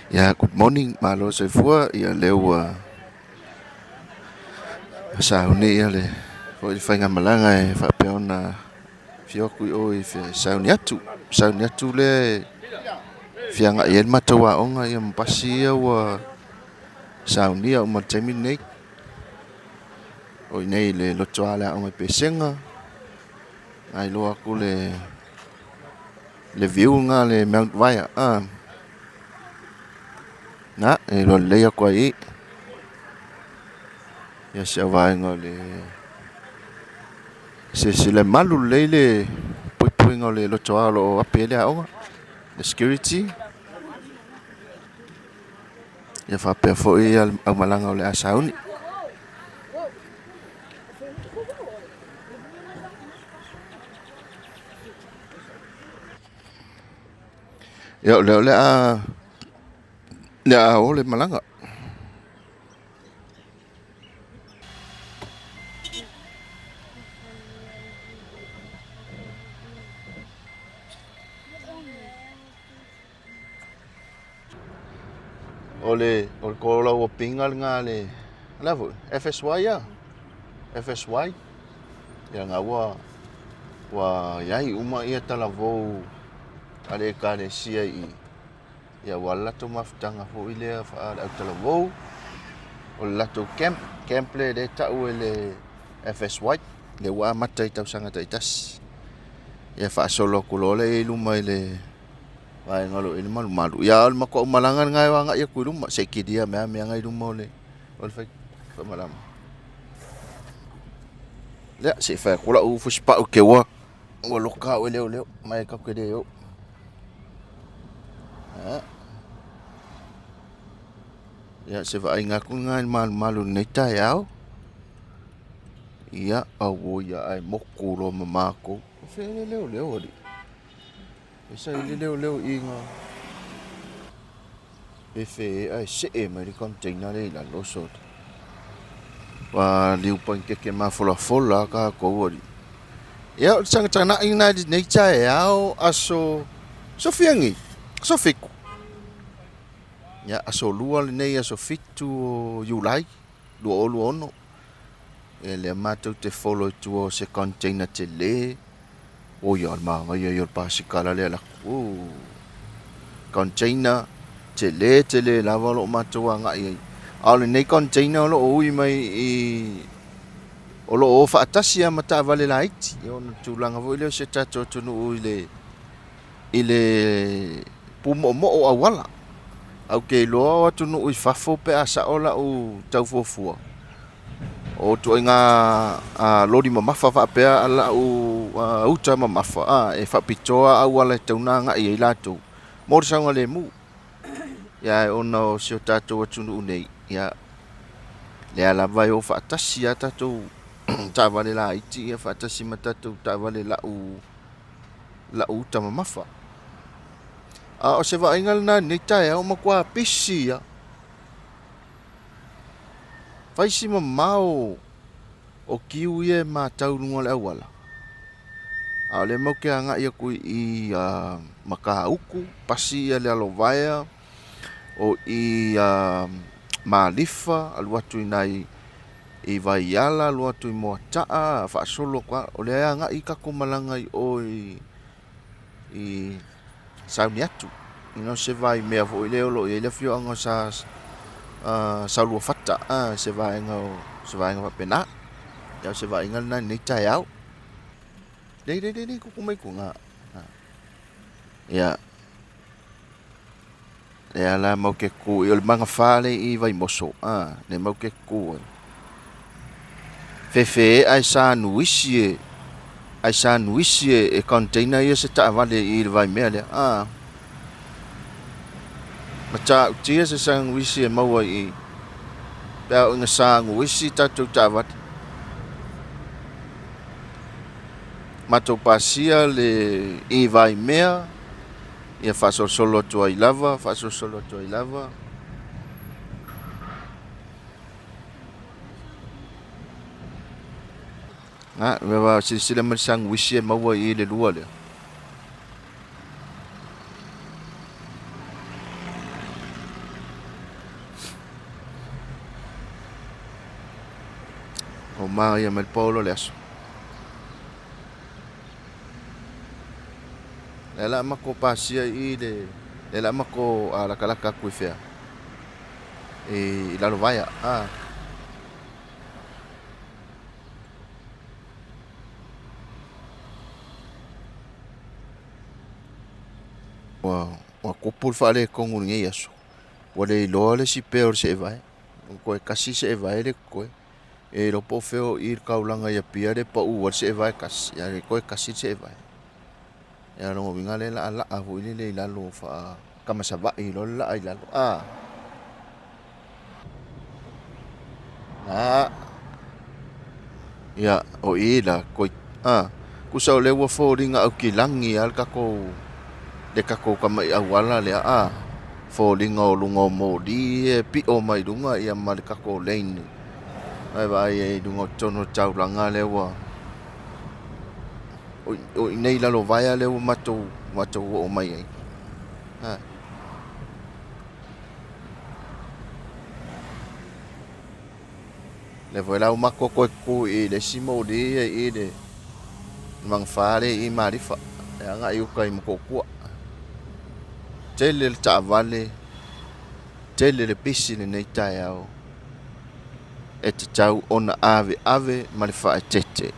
Ia good morning, malo le soifua, ia lea ua sauni ia le foi le faigamalaga e faapea ona afio atu i o i sauni atu. Sauni atu lea e fia agai ai le matou aoga ia ma pasi ia ua saunia uma i le taimi lenei. O i inei i le lotoa o le aoga i Pesega, na iloa atu le view lena le Mount Vaea. Na, e iloa lelei atu ai i i. Ia si au vaega o le silasila e malu lelei le puipuiga o le lotoa o lo o api ai le aoga, le security. Ia faapea foi le aumalaga o le a sauni. Ia o lea o le a o le malaga. O le tolauapiga lena a le, o le a foi? FSY a? FSY? Ia lena ua ua i ai uma ia talavou a le Ekalesia i i, ia aua le latou mafutaga foi lea faale-autalavou, o le latou camp, camp lea e tau e le FSY, lea ua amata i tausaga taitasi. Ia faasolo atu loa lea i luma i le vaega o lo o i ai le malumalu. Ia o le matou aumalaga lena e agai atu i luma, se i kilia mai lava mea na i luma o le faimalama. Ia, se i fai atu lau fusipau te ua loka au e leoleo, ma e tatou te le o. Ia, se vaaiga atu lena i le malumalu i lenei taeao. Ia, auoi ae motu loa ma matou. O fea le leoleo alii? E saili leoleo i i na fefe ae see mai le container lea i lalo sole. Ua liu panikeke mafolafola lava tatou alii. Ia o le tagatagai lena i lenei taeao aso Sofia nei, aso 7. Ia aso 2 lenei aso 7 o Iulai 2026. Ia lea matou te follow i tua o se container tele. Oi a le manaia ia o le basikala lea e alu atu. Ooh. Container tele tele lava o lo o matou agai ai. A o lenei container o lo o ui mai i o lo o o faatasi lava ma taavale laiti. Ia ona tulaga foi lea o si o tatou atunuu i le i le pumoomoo auala. Ae ou te iloa o atunuu i fafo pe a sao lau tau fuafua, o ituaiga loli mamafa faapea lau uta mamafa e faapitoa auala e tatau ona agai i ai latou mo le saogalemu. Ae ona o si o tatou atunuu nei, ia, lea lava e o faatasi lava tatou taavale laiti faatasi ma tatou taavale lau uta mamafa. A o se vaaiga lena i lenei taeao, ua matua pisi lava. Fai si mamao o kiu ia e matau i luga o le auala, a o lea matou te agai atu i Matautu, pasi le alovaea, o i Malifa, alu atu i ina i Vaiala, alu atu i Moataa, faasolo atu lava. O lea e agai tatou malaga i o i Sauniatu, o se vaimea foi lea o lo o i ai le afioaga o Saoluafata, se vaega faapena. O se vaaiga lena i lenei taeao. Lei, lei, lei, tupu mai tua. Ia, lea la matou te tu i o le magafa lea i Vaimoso, lea matou te tu ai. Fefe ae sanuisi e ae sanuisi e container ia se taavale i le vaimea lea. Matautia se sanuisi e maua i i pe a oo ina sanuisi tatou taavale. Matou pasia le i Vaimea ia faasolosolo atu ai lava, faasolosolo atu ai lava. A, silasila mai i le sanuisi e maua i i le lua lea. Ua manaia mai le paolo o le aso. Lea la matou pasia i le lea la matou latalata atu i fea i Lalovaea a. Ua tupu le faaletonu i lenei aso, ua le iloa le isi pea o le seevae, ua toe tasi le seevae lea e totoe. E iloa po o fea o i le taulaga i Apia lea e pau ai le seevae e tasi, a o lea e toe tasi le seevae. Ia o lona uiga o lea o le a laa foi lele i lalo faa-tamasavaii loa le laa i lalo. A! A! Ia, o i la, koi, a, tusa o lea ua foliga aukilagi lava le tatou, le tatou tamai auala lea, a, foliga o luga o moli ia e pio mai luga ia ma le tatou lane. Ae vaai ai i luga o totonu o le taulaga lea ua, o i inei i Lalovaea lea ua matou, matou oo mai ai. A. Lea foi la ua matou toe tutu i le isi moli ia i le magafa lea i Malifa e agai i uta i Motootua. Tele le taavale, tele le pisi lenei taeao e tatau ona aveave ma le faaeteete.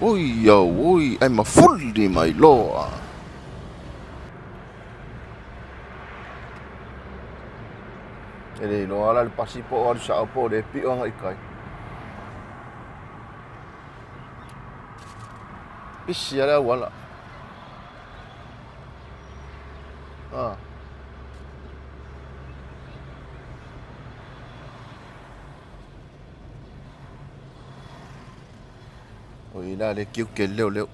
Oi au oi, ae mafuli mai loa. E le iloa la le pasi po o alu sao po o le pio agai i tai. Pisi lava le auala. Ah. O i la le tiute le leoleo.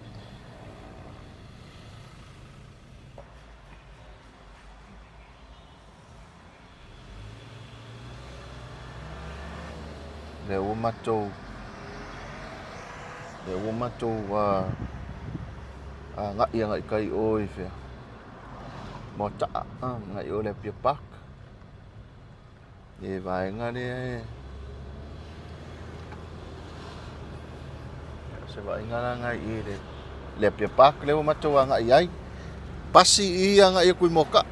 Lea ua matou lea ua matou agai agai kai o i fea Moataa agai o i le Apia Park i vaega lea e se vaaiga la lena i i le Apia Park lea ua matou agai ai. Pasi i agai atu i Moataa.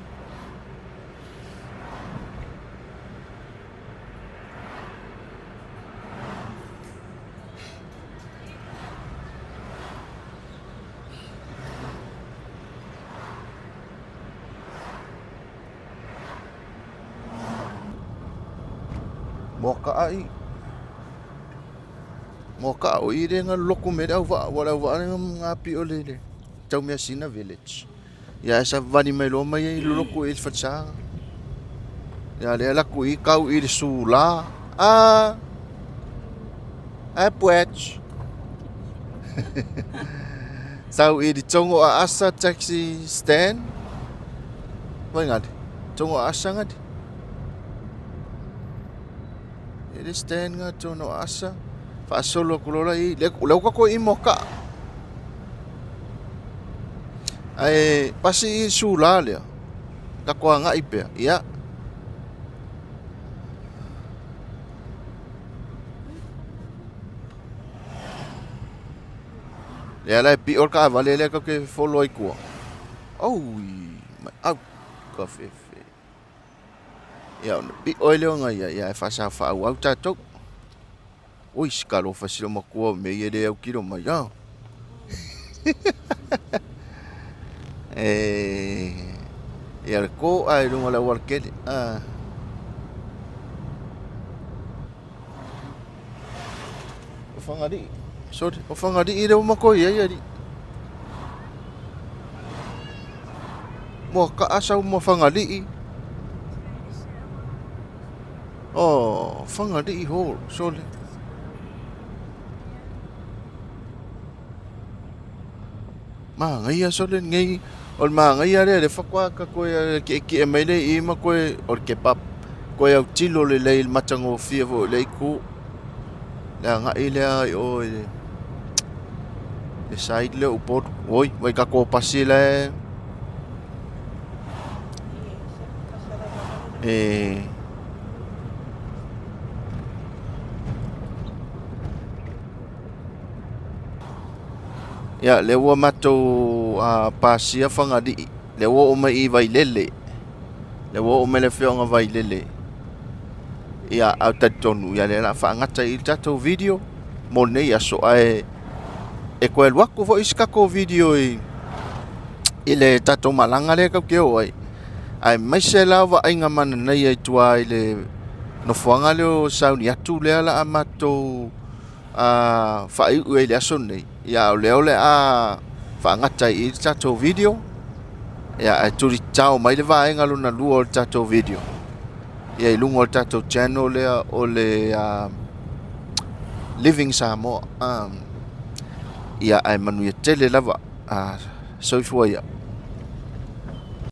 Moakaa i. Moakaa o i lea na lolotu mai ai le auvaa, aua o le auvaa lea na api o le Taumeasina village. Ia ae savali mai loa mai ai lolotu i le falesa. Ia lea alu atu i tau i le sula. Ah! Ai puech. Sau i le Tongo a Asa taxi stand. Vai ngadi. Tongo a Asa ngadi. E le stand nga Tongo a Asa. Faasolo atu loa la i. Lea ua tatou i Moakaa. Ae pasi i sula lea. Tatou agai pea. Ia. Lea la e pio le taavale lea tatou te follow ai tua. Oi, mai au ka fefe. Ia ona pio ai lea ona ia, ia e faasao faaauau tatou. Oi, si talofa si loomatua o mea ia e le autilo mai a. E ia le to'a i luga o le aualatele. Ah. O Fagalii. Sorry, o Fagalii lea ua matou i ai alii. Moakaa sau ma Fagalii. Oh, Fagalii Hall, sorry. Manaia sole lenei, o le manaia lea le faatoa ta toe tietie mai lea i i ma toe, o le kebab, toe autilo lelei i le matagofie foi o lea itu. Le agai lea i o i le side lea o Upolu. Oi, vai tatou pasi la e e Ia, lea ua matou pasia Fagalii, lea ua oo mai i Vailele, lea ua oo mai le afioaga Vailele. Ia, ae talitonu, ia lea o le a faagata i i le tatou video mo lenei aso, ae e toe alu atu foi se tatou video i i le tatou malaga lea tatou te o ai, aemaise la o vaaiga mananaia i tua i le nofoaga lea o Sauniatu lea o le a matou a faaiu ai i le aso lenei, ia o lea o le a faagata ai i i le tatou video, ia ae tulitao mai le vaega lona lua o le tatou video ia i luga o le tatou channel lea o le Living Samoa. Ia ae manuia tele lava. Soifua ia.